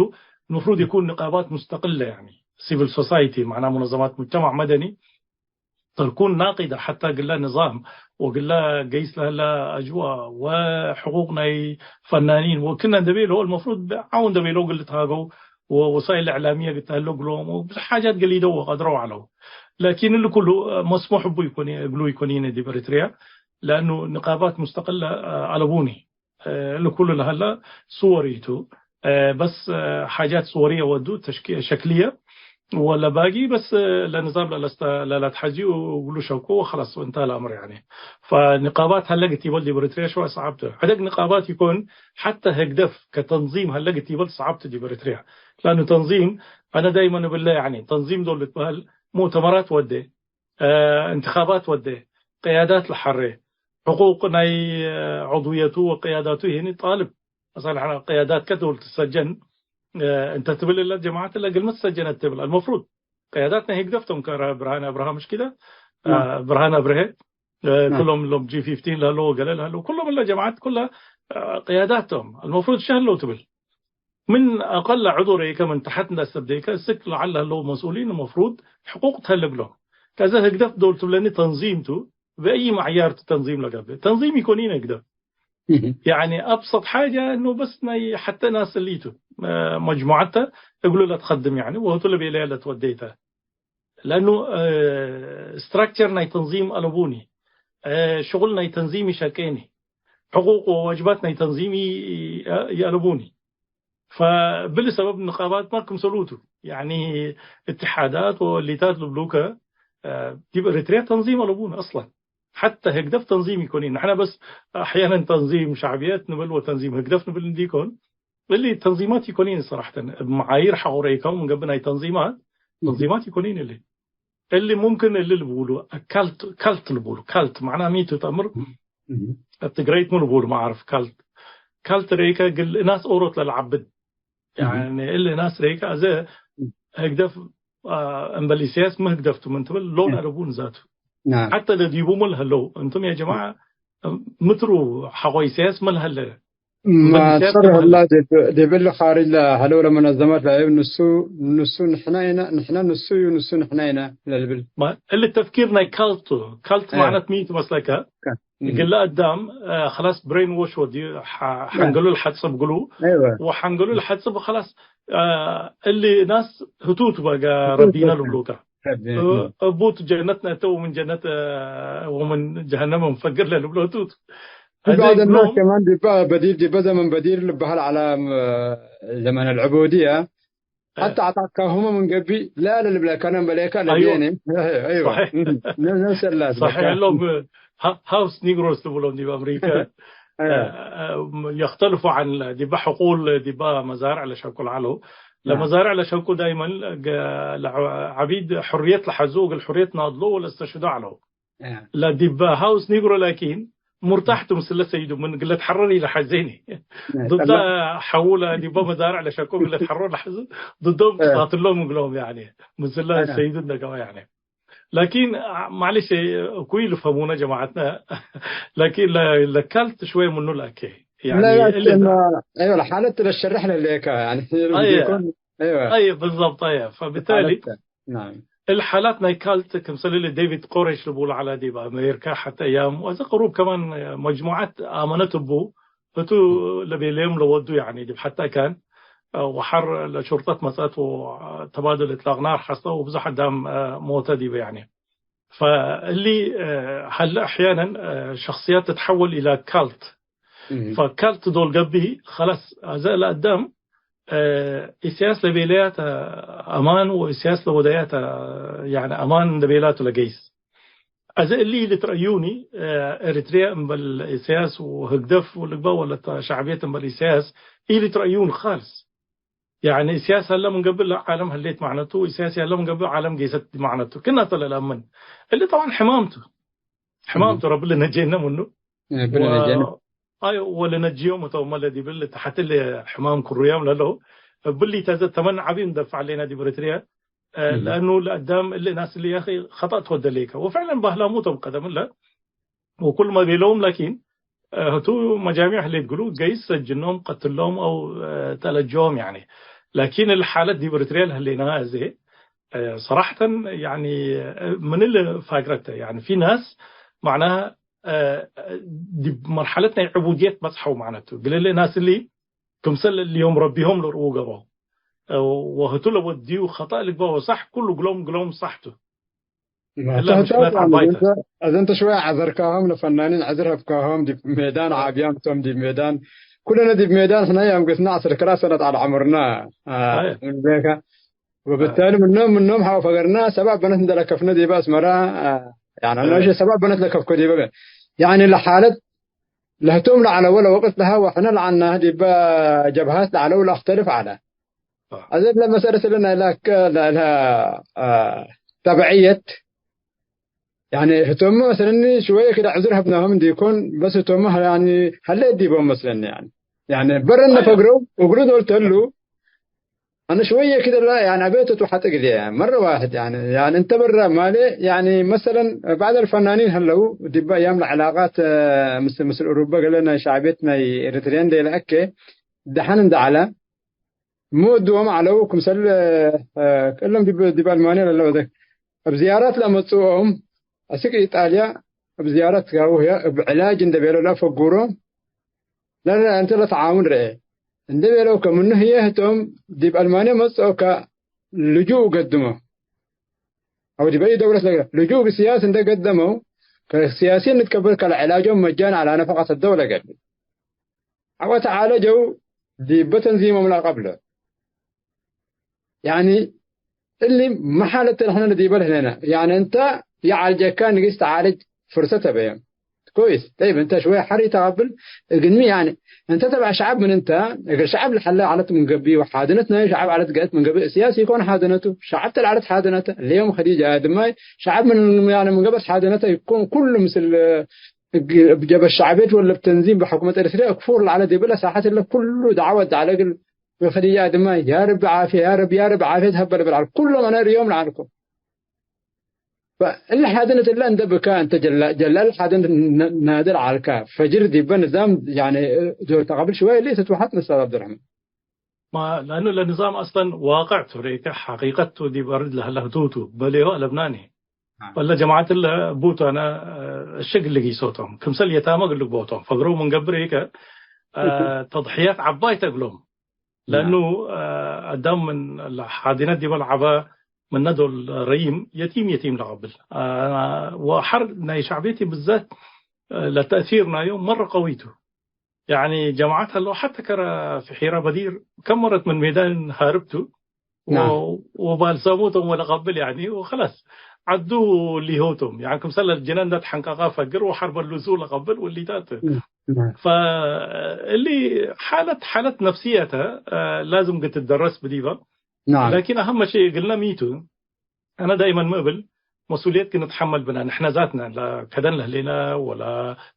المفروض يكون ንቃባት ሙስተቅለ፣ ያኒ ሲቪል ሶሳይቲ፣ ማዕና ሙነዘማት ሙጅተማዕ መደኒ ተልኩን ናቂደ ሐታ ግለ ንዛም ወግለ ገይስ ለህለ አጅዋ ወሕቁቅ ናይ ፈናኒን ወክነ እንደ ቤሎ፣ المفروض ብዓው እንደ ቤሎ እግል ልትሃገው ወወሳይል እዕላሚየ እግል ተህሎ እግሎም ወብዙሕ ሓጃት እግል ኢደው ወቀድረው ዐለው። ላኪን እሊ ኩሉ መስሙሕ እቡ ይኮን፣ እግሉ ይኮን ኢነ ዲብ ኤሪትሪያ፣ ለአኑ ንቃባት ሙስተቅለ አለቡኒ። እሊ ኩሉ ለሀለ ሱወሪ ቱ፣ በስ ሓጃት ሱወርየ ወዱ ተሽኪ-፣ ሸክልየ ወለባጊ በስ ለንዛም ለለስተ-፣ ለለትሐዝዩ እግሉ ሸኩ ወኸላስ እንተሀ ለአምር ያኒ። ፈንቃባት ሀለ ግቲበል ዲብ ኤሪትሪያ ሸወ ሰዓብ ቱ። ሕደግ ንቃባት ይኮን ሐተ ህግደፍ ከተንዚም ሀለ ግቲበል ሰዓብ ቱ ዲብ ኤሪትሪያ። ለአኑ ተንዚም አነ ዳይመን እብለ ያኒ ተንዚም ዶል ልትበሀል ሙእተመራት ወዴ፣ እ፣ እንትኻባት ወዴ፣ ቅያዳት ለሐሬ፣ ሕቁቅ ናይ፣ እ፣ ዑድውየቱ ወቅያዳቱ ይህኒ ጣልብ። መሰለን፣ ሕነ ቅያዳት ከዶል ትሰጀን፣ እ፣ እንተ ትብል እለ ጀማዐት እለ እግልሚ ትሰጀነት ትብል። አልመፍሩድ ቅያዳት ናይ ህግደፍ ቶም፣ ከረ ብርሃነ አብርሃ ምሽኪለ፣ እ፣ ናም። ብርሃነ አብርሄ፣ እ፣ ናም። ኩሎም እሎም ጂ ፊፍቲን ለህለው ወገለ ለህለው፣ ኩሎም እለ ጀማዐት ኩለ፣ እ፣ ቅያዳት ቶም። አልመፍሩድ ሸህለው ትብል። ምን አቀል ለዐዱ ረይከ ምን ተሐት እንዳ ሰብደይከ እስክ ለዐል ለህለው መስኡሊን መፍሩድ ሕቁቅ ተህለ እግሎም። ከዘ ህግደፍ ዶል ትብለኒ ተንዚም ቱ፣ በአይ መዕያር ቱ ተንዚም ለገብእ? ተንዚም ኢኮኒነ ህግደፍ። እህ። ያኒ አብሰጥ ሓጀ እኑ በስ ናይ ሐተ ናስ እሊቱ፣ እ፣ መጅሙዐተ እግሉ ለትከድም ያኒ ወህቱ ለቤለያ ለትወደይተ። ለአኑ፣ እ፣ ስትራክቸር ናይ ተንዚም አለቡኒ፣ እ፣ ሽቁል ናይ ተንዚም ይሸቄኒ፣ ሕቁቅ ወዋጅባት ናይ ተንዚም ይ-፣ ይ-፣ ይአለቡኒ። ፈብሊ ሰበብ ንቃባት ማ ክምሰሉ ቱ፣ ያኒ እትሓዳት ወሊታት ልብሉከ፣ እ፣ ዲብ ኤሪትርያ ተንዚም አለቡኒ አስለን። ሐተ ህግደፍ ተንዚም ኢኮኒን። ንሕነ በስ አሕያነን ተንዚም ሸዕብየት ንብል ወተንዚም ህግደፍ ንብል እንዲኮን፣ እሊ ተንዚማት ኢኮኒን ሰራሕተን። እብ መዓይር ሐቆ ረይካው ምን ገብእ ናይ ተንዚማት፣ እህ። ተንዚማት ኢኮኒን እሊ። እሊ ሙምክን እሊ ልቡሉ ካልት፣ ካልት ልቡሉ። ካልት ማዕና ሚቱ ተአምር? እህ። እብ ትግረይት ሙ ልቡሉ መዓርፍ ካልት። ካልት ረይከ እግል እናስ ኦሮት ለልዓብድ። እህ። ያኒ እሊ እናስ ረይከ አዘ እህ። ህግደፍ፣ አ፣ እምበል ኢሰያስ ሚ ህግደፍ ቱ ምን ትብል ሎን እህ። አለቡን ዛቱ። ናም። ሐተ ለዲቡ ሙ ለህለው፣ እንቱም ያ ጀማዓ ምትሩ ሐቆ ኢሰያስ ሚ ለሀለ? ማ እምበል ኢሰያስ ጸር ሚ ለሀለ? ህላ ዲብ፣ ዲብ እሊ ካርጅ ለሀለው ለመነዘማት ለአይብ ንሱ፣ ንሱ ንሕና ኢና፣ ንሕና ንሱ እዩ፣ ንሱ ንሕና ኢና ለልብል። ማ እሊ ተፍኪር ናይ ካልት ቱ። ካልት እ። ማዕነት ሚ ቱ መስለከ? ከ-፣ እግለ አዳም፣ አ፣ ኸላስ ብሬን ዎሽ ወድዩ፣ ሐ-፣ ሐንገሉ ለሐጽብ ግሉ፣ አይወ። ወሐንገሉ ለሐጽብ ኸላስ፣ አ፣ እሊ ናስ ህቱቱ በጋ ህቱቱ ረቢነ በጋ። ልብሉከ። ረቢ፣ እ-፣ እም። እቡት ጀነት ነአተ ወምን ጀነት፣ አ፣ ወምን ጀሀነም እንፈግር ለልብሎ ህቱቱ። في አዜ بعض الناس እግሎም كمان ዲባ በዲር፣ ዲበ ዘመን በዲር ልበሀል ዐለ፣ ም-፣ ዘመን አልዕቡድየ፣ ሐታ አጣካሁመ ምን ገብእ፣ ላ ለልብለከ ነም በሌከ አይወ። ለቤነ። አይወ። ሰሒሕ። እም። ነ-፣ ነፍስ ላ ሰሒሕ። ለካ። እሎም ሀ-፣ ሀውስ ኒግሮስ ልብሎም ዲብ አምሪከ። አ። አ፣ አ፣ የክተልፉ ዐን ዲበ ሕቁል ዲበ መዛርዕ ለሸቁል ዐለው። አ። ለመዛርዕ ለሸቁል ዳይመን ገ-፣ ለዐ-፣ ዐቢድ ሕርየት ለሐዙ እግል ሕርየት ናድሎ ወለስተሽዶ ዐለው። አ። ለዲብ ሀውስ ኒግሮ ላኪን ሙርታሕ ቱ ምስለ ሰይዱ ምን እግለ ተሐረር ኢለሐዜኒ። አ፣ ዱዳ ጠላ-፣ ሐውለ ዲበ መዛርዕ ለሸቁ እግለ ተሐረር ለሐዙ ዱዶም አ። ቅሳትሎም እግሎም ያኒ ምስለ አ። ሰይዱ እንደገባ ያኒ። ላኪን ማዕሊሽ እኩይ ልፍሀሙነ ጀማዐትነ ላኪን ለ-፣ ለካልት ሽወይ ምኑ ላኬ ያኒ لا، لا، እሊ ما-، أيوة، الحالات اللي الشرح لك، يعني، አየ። بيكون، أيوة. አየ፣ ብዘብጥ፣ አየ። ፈብታሊ الحالات نعم. እሊ ሓላት ናይ ካልት ክምሰል እሊ ዴቪድ ቆሬሽ ልቡሉ ዐለ ዲብ አሜሪካ ሐተ አያም፣ ወአዜ ቅሩብ ከማን መጅሙዓት አመነት እቡ ህቱ ለቤለዮም ለወዱ፣ ያኒ ዲብ ሐተ ካን ወሐር ለሹርጠት መጸአት ወተባዱል እጥላቅ ናር ሐስተ ወብዙሕ አዳም ሞተ ዲበ፣ ያኒ። ፈእሊ ሀለ አሕያነን ሸክስያት ትትሐወል ኢላ ካልት። እም። ፈካልት ዶል ገብእ፣ ኸላስ፣ አዘ ለአዳም፣ እ፣ ኢሳያስ ለቤለያተ አማን ወኢሳያስ ለወደያተ፣ ያኒ፣ አማን እንደ ቤላቱ ለገይስ። አዘ እሊ ኢልትረአዩኒ፣ እ፣ ኤሪትሪያ እምበል ኢሳያስ ወህግደፍ ወልግባ ወለተ ሸዕብየት እምበል ኢሳያስ ኢልትረአዩኒ ካልስ። ያኒ ኢሳያስ ሀለ ምን ገብእ ለዓለም ሀሌት ማዕነቱ፣ ኢሳያስ ያለ ምን ገብእ ዓለም ጌሰት ማዕነቱ። ክና ተ ለለአምን። እሊ ጠብዓን ሕማምቱ። ሕማምቱ ረቢ ልነጄነ ምኑ። እ፣ ብለ ወ-፣ ነጀነ። አይ፣ ወለነጅዮም እቶም ለዲብል ተሐት እሊ ሕማም ክሩያም ለለው። እብሊ ተዘ ተመን ዐቢ እንደፍዕ ዐሌና ዲብ ኤሪትርያ። እ፣ እም። ለአኑ ለአዳም እሊ ናስ እሊ ያኺ ኸጠእ ትወደሌከ። ወፍዕለን ባህላሙ ቶም ቀደም እለ ወኩል ማ ቤለውም ላኪን፣ እ፣ ህቱ መጃሚዕ ህሌት ግሉ ገይስ ሰጅኖም፣ ቀትሎም አው፣ እ፣ ተለጆም ያኒ። ላኪን እሊ ሓለት ዲብ ኤሪትርያ ለህሌና እዜ፣ እ፣ ሰራሐተን ያኒ፣ እ፣ ምን እሊ ፋግረተ ያኒ ፊ ናስ ማዕናሃ እ፣ ዲብ መርሐለት ናይ ዕቡድየት በጽሐው ማዕነቱ። ግልል ናስ እሊ ክምሰል እሊ ዮም ረቢሆም ለርኡ ገብአው። እ፣ ወህቱ ለወድዩ ኸጠእ ልግበእ ወሳሕ ኩሉ ግሎም ግሎም ሳሕ ቱ። እለ ተህተ ምሽክለት ጣም ዐባይተ። እዘ፣ እዘ እንተ ሽወይ ዐዘርካሆም ለፈናኒን ዕዝር ሀብካሆም ዲብ ሜዳን እ። ዓብያም ቶም ዲብ ሜዳን። ኩለነ ዲብ ሜዳን ሕነ ያም ገስና ዐስር ክላ ሰነት ዐለ ዐምርና። አ፣ አየ። ምን ቤከ ወብታሊ ምኖም፣ ምኖም ሐው ፈገርና ሰባብ በነት እንደ ለከፍነ ዲበ አስመራ፣ አ፣ ያኒ፣ አነ እ። ሸ-፣ ሰባብ በነት ለከፍኮ ዲበ ገ-፣ ያኒ፣ ለሓለት ለህቶም ለዐለ ወለ ወቅት ለሀ ወሕነ ለዐልናህ ዲበ ጀብሃት ለዐለው ለአክተልፍ ዐለ። አ። አዘ ለመሰረት ለናይ ላከ ለ-፣ ለ-፣ አ፣ ተብዕየት፣ ያኒ፣ ህቶም መስለኒ ሽወየ ክደ ዕዙር ሀብናሆም እንዲኮን፣ በስ ህቶም ያኒ፣ ሀለ ዲቦም መስለኒ፣ ያኒ። ያኒ፣ በረነ አ። ፈግረው፣ እግሉ ዶል ተሉ፣ አነ ሽወየ ክደላ፣ ያኒ፣ አቤት ቱ ሐጥ ግዜ፣ መረ ዋሕድ፣ ያኒ፣ ያኒ፣ እንተ በረ ማሌ፣ ያኒ፣ መሰለን፣ ባዕድ አልፈናኒን ሀለው፣ ዲበ አያም ለዕላቃት፣ እ፣ ምስ-፣ ምስል ኡሩበ ገለ ናይ ሸዕብየት ናይ ኤሪትርያ እንዴ ለአኬ፣ ደሐን እንደ ዐለ፣ ሚ ወድዎም ዐለው፣ ክምሰል፣ እ፣ እሎም ዲብ፣ ዲብ አልማንያ ለለው፣ እብ ዝያራት ለመጽኦም፣ አስክ ኢጣልያ፣ እብ ዝያራት ጋው ህየ፣ እብ ዕላጅ እንደ ቤለው ለአፈጉሮ፣ ለለ እንተ ለተዓውን ረኤ። እንደ ቤለው ከምኑ ህዬ ህቶም ዲብ አልማንያ መጽኦ ከልጁእ ገድሞ። አው ዲብ አይ ደውለት ለገ-፣ ልጁእ እብ ስያስ እንደ ገደመው፣ ከስያሲን ንትቀበል ከለዐላጆም መጃን ዐላ ነፈቀት አደውለ ገብእ። ዐወት ተዓለጀው ዲበ ተንዚሞም ለአቀብሎ። ያኒ እሊ መሓለት ንሕነ ለዲበ ለህሌነ። ያኒ እንተ ይዓልጀካ ንጊስ ተዓልጅ ፍርሰት ሀበዮም። ኮይስ። ጠይብ፣ እንተ ሽወይ ሐር ኢተቀብል፣ እግልሚ፣ ያኒ፣ እንተ ተባዕ ሸዐብ ምን እንተ፣ እግል ሸዐብ ለሐለ ዐለት ምን ገብእ፣ ወሓድነት ናይ ሸዐብ ዐለት ገአት ምን ገብእ፣ ስያስ ኢኮን ሓድነቱ፣ ሸዐብ ተልዐለት ሓድነተ፣ ለዮም ከዲጃ ድማይ፣ ሸዐብ ምን፣ ያኒ፣ ምን ገብአት ሓድነተ ይኮን፣ ኩሉ ምስል፣ እግ-፣ እብ ጀበ ሸዕብየት ወለ እብ ተንዚም በሕኩመት ኤሪትርያ እክፉር ለዐለ ዲብለ ሳሐት እለ ኩሉ ደዕወት ዐለ እግል ወከዲጃ ድማይ፣ ያ ረቢ ዓፍየ፣ ያ ረቢ፣ ያ ረቢ ዓፍየት ሀበ ልብል ዐለ። ኩሎም አነ ርእዮም ለዐልኮ። ፈእለ ሓድነት እለ እንደ ብከ እንተ ጀላ-፣ ጀላል ሓድነት ነ-፣ ናድር ዐልከ። ፈጅር ዲበ ንዛም፣ ያኒ፣ ዶር ተቀብል ሽወይ እሊ ትትወሐጥ ንስታዝ ዐብዱረሕማን። ማ፣ ለአኑ ለንዛም አስለን ዋቅዕ ቱ፣ ሬከ ሐቂቀት ቱ፣ ዲብ አርድ ለህለ ህቱ ቱ፣ በሌሆ አለብናኒ። ወለ ጀማዐት እለ ቡቱ አነ፣ እ፣ እሽግ ልጊሶቶም፣ ክምሰል የታመ እግል ልግቦቶም፣ ፈግረው ምን ገብር ኢከ፣ እ፣ ተድሕያት ዐባይተ እግሎም። ለእኑ፣ እ፣ አዳም ምን ለሓዲነት ዲበ ለዐበ ምነ ዶል ረይም፣ የቲም የቲም ለቀብል። እ፣ ወሐር ናይ ሸዕብየቲ ብዘት፣ እ፣ ለተእሲር ናዮም መረ ቀዊ ቱ። ያኒ ጀማዐት ሀለው ሐተ ከረ ፊ ሒራ በዲር ከም መረት ምን ሜዳን ሃርብ ቱ ወ-፣ ናም። ወባልሳሙ ቶም ወለቀብል ያኒ ወኸላስ ዐዱ ሊሆ ቶም። ያኒ ክምሰል ጅነን እንደ ተሐንቀቀ ፈግር ወሐርበ ልሱ ለቀብል ወሊታት። ናም። ፈእሊ ሓለት፣ ሓለት ነፍስየተ፣ እ፣ ላዝም ግትደረስ ብዲበ። ናም። ላኪን አሀመ ሸይ እግልነ ሚቱ፣ አነ ዳይመን ሚ እብል፣ መስኡልየት ክንትሐመል ብነ፣ ንሕነ ዛትነ ለከደን ለህሌነ ወለ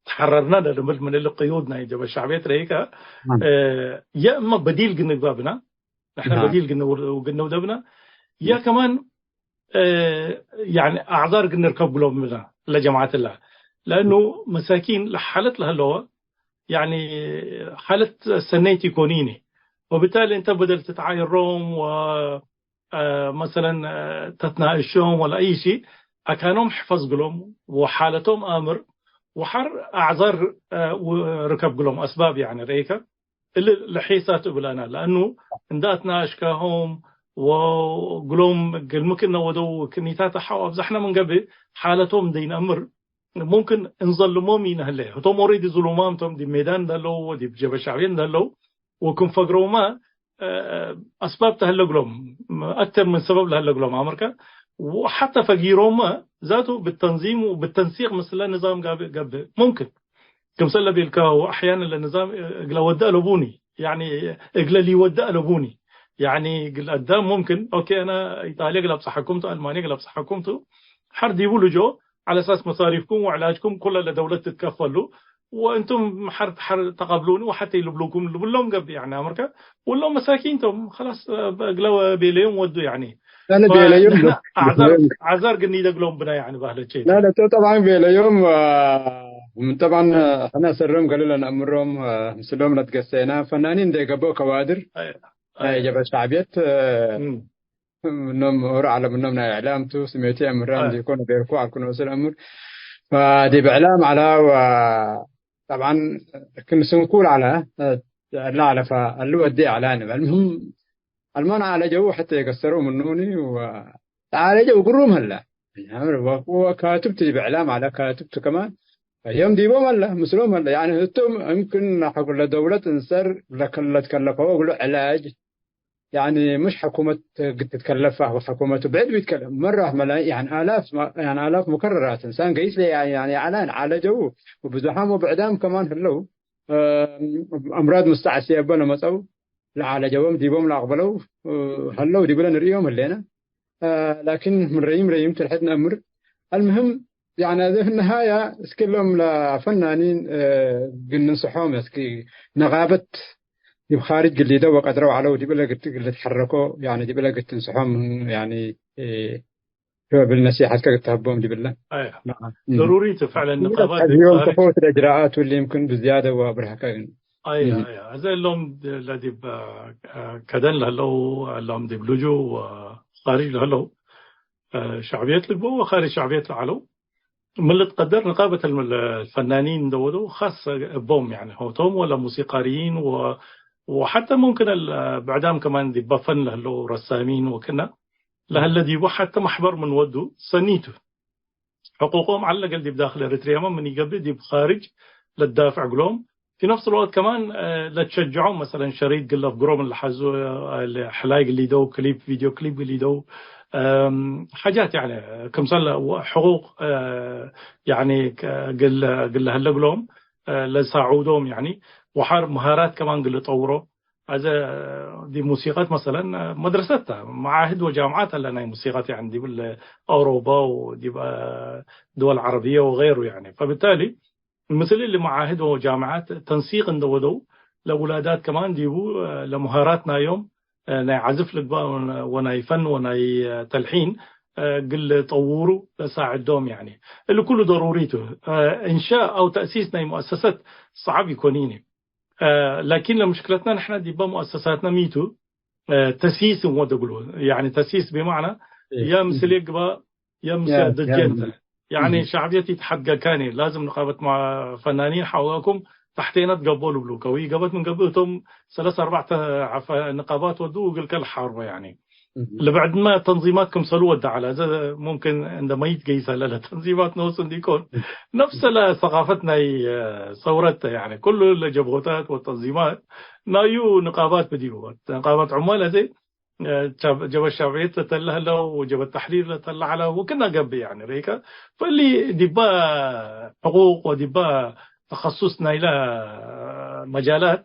ተሐረርነ ለንብል ምን እሊ ቅዩድ ናይ ጀበ ሸዕብየት ረይከ፣ ናም። እ፣ የእመ በዲል ግንግባ ብነ፣ ንሕነ ናም። በዲል ግንው-፣ ግንውደ ብነ፣ የ ከማን፣ እ፣ ያኒ አዕዛር ግንርከብ ግሎም ብነ ለጀማዐት እለ። ለእኑ መሳኪን ለሓለት ለህለወ፣ ያኒ ሓለት ሰነይቲ ኢኮኒኒ። ወብታሊ እንተ በደል ትትዓየሮም ወ-፣ አ፣ መሰለን፣ አ፣ ተትናእሾም ወላ አይ ሺ፣ አካኖም ሕፈዝ ግሎም ወሓለቶም አምር ወሐር አዕዛር፣ አ፣ ው-፣ ርከብ ግሎም አስባብ፣ ያኒ፣ ረኢከ፣ እሊ ለሒሳት እብላና፣ ለአኑ እንደ አትናእሽካሆም ወግሎም እግል ምክነ ወደው ክኒታት ሐው አብዛሕነ ምን ገብእ ሓለቶም እንደ ኢነአምር፣ ሙምክን እንዘልሞም ኢነህሌ። ህቶም ኦሬዲ ዝሉማም ቶም ዲብ ሜዳን እንደለው ወዲብ ጀበ ሸዕብየት እንደለው ወክም ፈግረውመ፣ እ፣ አስባብ ተህለ እግሎም፣ አክተር ምን ሰበብ ለህለ እግሎም አመርከ፣ ወሐተ ፈጊሮመ ዛቱ ብተንዚም ወብተንሲቅ ምስለ ንዛም ጋብእ ገብእ። ሙምክን ክምሰለ ቤልካሁ አሕያነን ለንዛም እግለ ወደ አለቡኒ፣ ያኒ እግለ ሊወደ አለቡኒ። ያኒ እግል አዳም ሙምክን፣ ኦኬ፣ አነ ኢጣልየ እግል አብጽሐኩም ቱ፣ አልማንየ እግል አብጽሐኩም ቱ፣ ሐር ዲቡ ልጆ፣ ዐለ አሳስ መሳሪፍኩም ወዕላጅኩም ኩለ ለደውለት ትትከፈሉ፣ ወእንቱም ሐር፣ ሐር ተቀብሉኒ ወሐቴ ልብሉኩም ልብሎም ገብእ፣ ያኒ አመርከ፣ ወሎም መሳኪን ቶም፣ ከላስ፣ እግለ ቤለዮም ወዱ፣ ያኒ። ላለ፣ ቤለዮም ንሕነ ዶ-፣ አዕዛር፣ ቤለዮም። አዕዛር ግኒደ እግሎም ብነ፣ ያኒ ባህለቼ። ላለ፣ ቶ ጠብዓን ቤለዮም፣ አ፣ ምን ጠብዓን፣ አ፣ ሕነ ሰረም ገሌ ለነአምሮም፣ አ፣ ምስሎም ለትገሰይና፣ ፈናኒን እንደ ገበው ከዋድር፣ አይ፣ ናይ አይ። ጀብሀት ሸዕብየት፣ አ፣ እም። ምኖም ኦሮ ዐለ፣ ምኖም ናይ እዕላም ቱ፣ ስሜቱ የምራም አይ። ዲኮ ነበርኩ፣ አልኩ ነስል እምር። ፈዲብ እዕላም ዐላ፣ ወ፣ ጠብዓን፣ ክም ስንኩል ዐለ፣ አ፣ እላ ዐለ፣ ፈእሉ ወዴ ዐላ ንበል። አልምህም፣ አልማን ዐለ ጀው ሐቴ የገሰረው ምኑኒ ወ-፣ ዐለ ጀው ግሩም ሀለ። ወካትብት ዲብ እዕላም ዐለ፣ ካትብት ከማን ዮም ዲቦም ሀለ፣ ምስሎም ሀለ። ያኒ ህቶም እምክን ለሐኩ-፣ ለደውለት እንሰር ለከ-፣ ለትከለፈው እግሉ ዕላጅ፣ ያኒ ምሽ ሕኩመት ግድ ትትከለፍ፣ አህወ ሕኩመቱ ብዕድ ቢትከለፍ፣ መራህ መላይ፣ ያኒ አላፍ ማ-፣ ያኒ አላፍ ሙከረራት እንሳን ገይስ ለያ-፣ ያኒ አላን ዐለ ጀው፣ ወብዙሓም ወብዕዳም ከማን ህለው፣ እ፣ አምራድ ሙስተዕስየ እበ ለመጸው፣ ለዓለጀዎም ዲቦም ለአቅበለው፣ እ፣ ሀለው ዲብለ ንርእዮም ህሌነ። እ፣ ላኪን ምን ረይም ረይም ቱ ለሐድ ነአምር። አልምህም፣ ያኒ፣ አዜ ነሃያ እስክ እሎም ለፈናኒን፣ እ፣ ግል ንንስሖም፣ እስክ ነቃበት ዲብ ካርጅ ግል ሊደው ወቀድረው ዐለው ዲብለ ግድ ልትሐረኮ፣ ያኒ፣ ዲብለ ግድ ትንስሖም፣ ያኒ፣ እ፣ ብል ነሲሐትከ እት ተሀቦም ዲብለ። አየ። ነዓም። እም። ደሩሪ ቱ ፈዕለን እም። ንቃባት ተሕዚዮም ዲብ ካርጅ። ተፈውት ለእጅራአት ወሊ ይምክን ብዝያደ ወአብርሀከ ግን። አየ፣ እም። አየ። አዜ እሎም ለዲብ፣ አ፣ ከደን ለህለው፣ እሎም ዲብ ልጁእ ወካርጅ ለህለው፣ አ፣ ሸዕብየት ልግበእ ወካርጅ ሸዕብየት ለዐለው፣ ምን ልትቀደር ንቃበት አልፈናኒን እንደ ወደው ኻስ እቦም፣ ያኒ፣ ሆቶም ወለ ሙሲቃርይን ወ-፣ ወሐተ ሙምክን አልብዕዳም ከማን ዲብ ፈን ለህለው ረሳሚን ወክና፣ ለህለ ዲቡ ሐተ መሕበር ምን ወዱ ሰኒ ቱ። ሕቁቆም ዐለ እግል ዲብ ዳክል ኤሪትርያመ ምን ኢገብእ ዲብ ካርጅ ለትዳፍዕ እግሎም። ፊ ነፍስ ልወቅት ከማን፣ እ፣ ለትሸጅዖም፣ መሰለን ሸሪጥ ግለ ፍግሮም ለሐዙ፣ እ፣ ሕላይ ግሊደው፣ ክሊፕ፣ ቪድዮ ክሊፕ ግሊደው፣ እም፣ ሓጃት ያኒ ክምሰል ሕቁቅ፣ እ፣ ያኒ ክ-፣ ግል፣ ግለ ህለ እግሎም፣ እ፣ ለሳዑዶም ያኒ ወሐር መሃራት ከማን ግል ጠውሮ። አዜ ዲብ ሙሲቀት መሰለን መድረሰት ተ፣ መዓህድ ወጃምዓት አለ ናይ ሙሲቀት፣ ያኒ ዲብ አውሮፓ ወዲብ ድወል ዐረብየ ወገይሩ ያኒ። ፈብታሊ ምስል እሊ መዓህድ ወጃምዓት ተንሲቅ እንደ ወደው ለውላዳት ከማን ዲቡ ለመሃራት ናዮም ናይ ዐዝፍ ልግባእ ወናይ ፈን ወናይ ተልሒን እግል ጠውሩ ለሳዕዶም ያኒ። እሊ ኩሉ ደሩሪ ቱ። እንሻእ አው ተእሲስ ናይ ሙአሰሰት ሰዓብ ኢኮኒኒ። እ፣ ላኪን ለምሽክለትነ ንሕነ ዲበ ሙአሰሳትነ ሚቱ፣ እ፣ ተሲስ እንወድ እግሉ። ያኒ ተሲስ ብመዕና እም። ያ ምስል እም። የግባ የምሰ ደጀንተ። ያኒ ሸዕብየት ኢትሐድገካኒ፣ ላዝም ንቃበት ማ-፣ ፈናኒን ሐውጋኩም ተሕቴነ ትገብኦ ልብሉከ። ወኢገበት ምን ገብእ እቶም ሰለስ አርባዕተ ዐፈ-፣ ንቃባት ወዱ እግልከ ለሓርቦ ያኒ። ልብዕድመ ተንዚማት ክምሰሉ ወደ ዐለ። እዘ ሙምክን እንደ መይት ገይሰ ለለ ተንዚማት ኖሱ እንዲኮን ነፍሰ ለሰቃፈት ናይ፣ እ፣ ሰውረት ያኒ ኩሉ ለጀብሆታት ወተንዚማት ናዩ ንቃባት ብዲቡ። ንቃባት ዑማል አዜ ጀበ-፣ ጀበት ሸብዕየት ለተለ ህለው ወጀበት ተሕሪር ለተለ ዐለ ወክና ገብእ፣ ያኒ፣ ርኢከ፣ ፈሊ ዲባ ሕቁቅ ወዲባ ተኸሱስ ናይለ መጃላት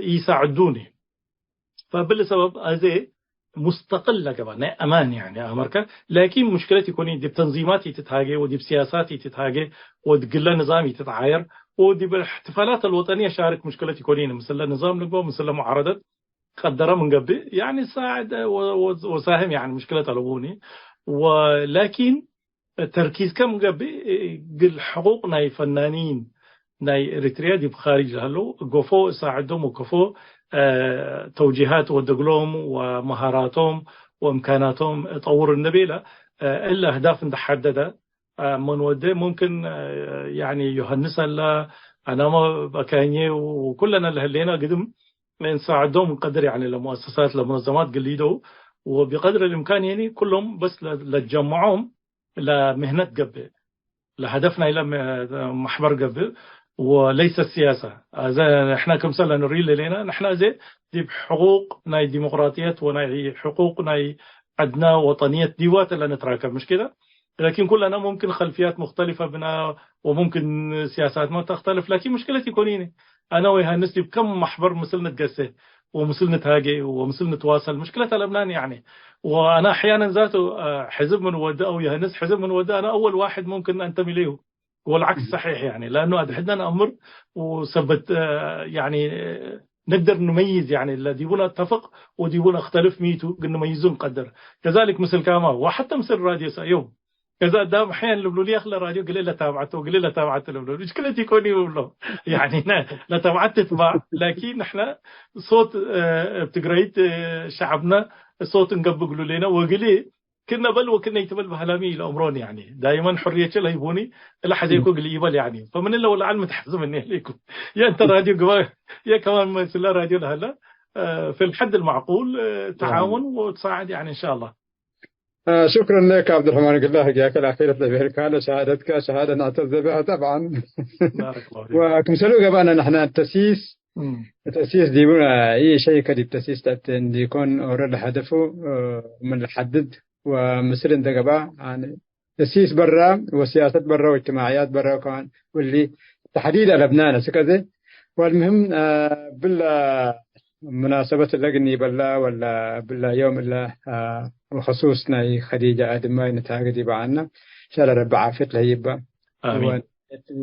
ኢሳዕዱኒ። ፈብሊ ሰበብ አዜ ሙስተቅል ለገባ ናይ አማን፣ ያኒ፣ አመርከ፣ ላኪን ሙሽክለት ኢኮኒ፣ ዲብ ተንዚማት ኢትትሃጌ ወዲብ ሲያሳት ኢትትሃጌ ወድግለ ንዛም ኢትትዓየር ወዲብ እሕትፋላት አልወጠንየ ሻርክ ሙሽክለት ኢኮኒ፣ ምስለ ንዛም ልግበእ ምስለ ሙዓረደት ቀደረ ምን ገብእ፣ ያኒ ሳዕድ ወ-፣ ወ-፣ ወሳህም፣ ያኒ ምሽክለት አለቡኒ። ወላኪን ተርኪዝከ ምን ገብእ፣ እግል ሕቁቅ ናይ ፈናኒን ናይ ኤሪትሪያ ዲብ ካሪጅ ለሀለው፣ ገፎ እሳዕዶም ወገፎ፣ እ፣ ተውጂሃት ወደግሎም ወመሃራቶም ወእምካናቶም ጠውር እንቤለ፣ እ፣ እለ አህዳፍ እንደ ሐደደ፣ አ፣ ምን ወዴ ሙምክን፣ አ፣ ያኒ ዮሐንስ አለ፣ አናመ በካኘ ወኩለነ ለህሌነ ግድም እንሳዕዶም እንቀድር፣ ያኒ ለሙአሰሳት ለሙነዘማት ግሊደው ወቢቀድር ልእምካን ያኒ ኩሎም በስ ለ-፣ ለጀመዖም ለምህነት ገብእ፣ ለሀደፍ ናይለ መ-፣ መሕበር ገብእ ወለይሰ ሲያሰ። አዘ ንሕነ ክምሰል ለንርኢ ለሌነ፣ ንሕነ እዜ ዲብ ሕቁቅ ናይ ዲሞቅራጥየት ወናይ ሕቁቅ ናይ ዐድነ ወጠንየት ዲዋተ ለንትራከብ ምሽ ኪደ። ላኪን ኩለነ ሙምክን ከልፍያት ሙክተሊፈ ብነ ወሙምክን ሲያሳትመ ተክተልፍ፣ ላኪን ምሽክለት ኢኮኒኒ። አነ ወዮሐንስ ዲብ ከም መሕበር ምስል ንትገሴ ወምስል ንትሃጌ ወምስል ንትዋሰል ምሽክለት አለብናኒ። ያኒ ወአነ አሕያነን ዛቱ፣ አ፣ ሕዝብ ምን ወደ አው ዮሐንስ ሕዝብ ምን ወደ አነ አወል ዋሕድ ሙምክን አንተሚ ለይሁ። ወልዓክስ ሰሒሕ፣ ያኒ ለአኑ አድሕድነ ነአምር ወሰበት፣ አ፣ ያኒ ንግደር ንመይዝ፣ ያኒ ለዲቡ ነአተፍቅ ወዲቡ ነአክተልፍ ሚቱ ግን ንመይዙ እንቀድር። ከዛሊክ ምስል ካማ ወሐተ ምስል ራድዮ ሰእዮም ከዛ አዳም አሕያን ልብሉኒ፣ አክለ ራድዮ ግሌ ለታብዐቶ፣ ግሌ ለታብዐቶ ልብሎ። ምሽክለት ኢኮኒ ብሎ። ያኒ ነ-፣ ለታብዐት ትትባዕ፣ ላኪን ንሕነ ሶት፣ እ፣ እብ ትግራይት፣ እ፣ ሸዐብነ ሶት እንገብእ እግሉ ሌነ፣ ወግሌ ክነ በል ወክነ ኢትበል በህላሚ ለአምሮን፣ ያኒ ዳይመን ሕርየቼ ለህይቡኒ፣ እለ ሐዜኮ እግል ኢበል፣ ያኒ ፈምን እለ ወለዐል ምትሐዝብ እኔ ለይኩ። የእንተ ራድዮ ግባ፣ የከማን መስለ ራድዮ ለሀለ፣ እ፣ ፊል ሐድ ልማዕቁል፣ እ፣ ተዓውን ወትሳዕድ፣ ያኒ እንሻአላህ። آه، شكرًا لك عبد الرحمن قلاه، جاك الأخير تبهر كان شهادتك شهادة نعتز بها طبعًا. بارك الله فيك. وكم سلوك بقى نحن التسييس، مم. التسييس دي بقى أي شيء كده التسييس تأتي دي يكون أورد هدفه، آه، من الحدد ومصير انت بقى يعني تسييس برا وسياسات برا واجتماعيات برا كمان واللي تحديد على لبنان سكده. والمهم، آه، بالله ሙናሰበት እለ ግኒ በላ ወላ ብላ ዮም እለ፣ አ፣ ወኸሱስ ናይ ከዲጀ አድማይ ንትሃገ ዲበ ዐና። እንሻአላህ ረቢ ዓፍየት ለህይባ። አሚን። ወን-፣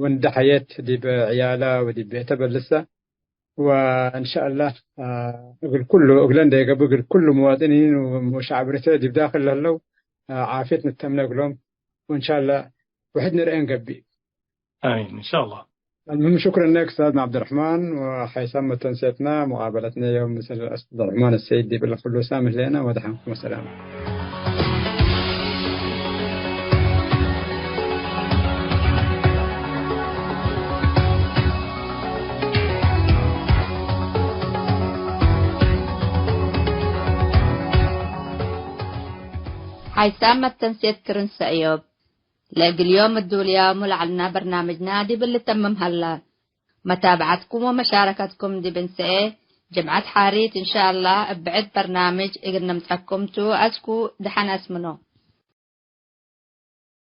ወንደ ሐየት ዲብ ዕያላ ወዲብ ቤተ በልሰ። ወእንሻአላህ፣ አ፣ እግል ኩሉ፣ እግለ እንደ ይገብእ እግል ኩሉ ሙዋጥኒን ወሸዕብ ኤሪትርያ ዲብ ዳክል ለህለው፣ አ፣ ዓፍየት ንተምነ እግሎም። ወእንሻአላህ ውሕድ ንርኤ እንገብእ። አሚን፣ እንሻአላህ። المهم، شكرًا لك أستاذنا عبد الرحمن، وحيثما تنسيتنا مقابلتنا يوم مثل أستاذ عبد الرحمن السيد دي بالله كله سامح لنا ودحمكم السلام. ሓይሳም መተንሴት ክርን ሰእዮብ። ለእግል ዮም እዱልያሙ ለዐልና በርናምጅና ዲብ ልተምም ሀላ። መታብዐትኩም ወመሻረከትኩም ዲብ እንሰኤ ጅምዐት ሓሪት እንሻአላህ እብ ብዕድ በርናምጅ እግል ነምጸኩም ቱ። አስኩ ደሐን አስምኖ።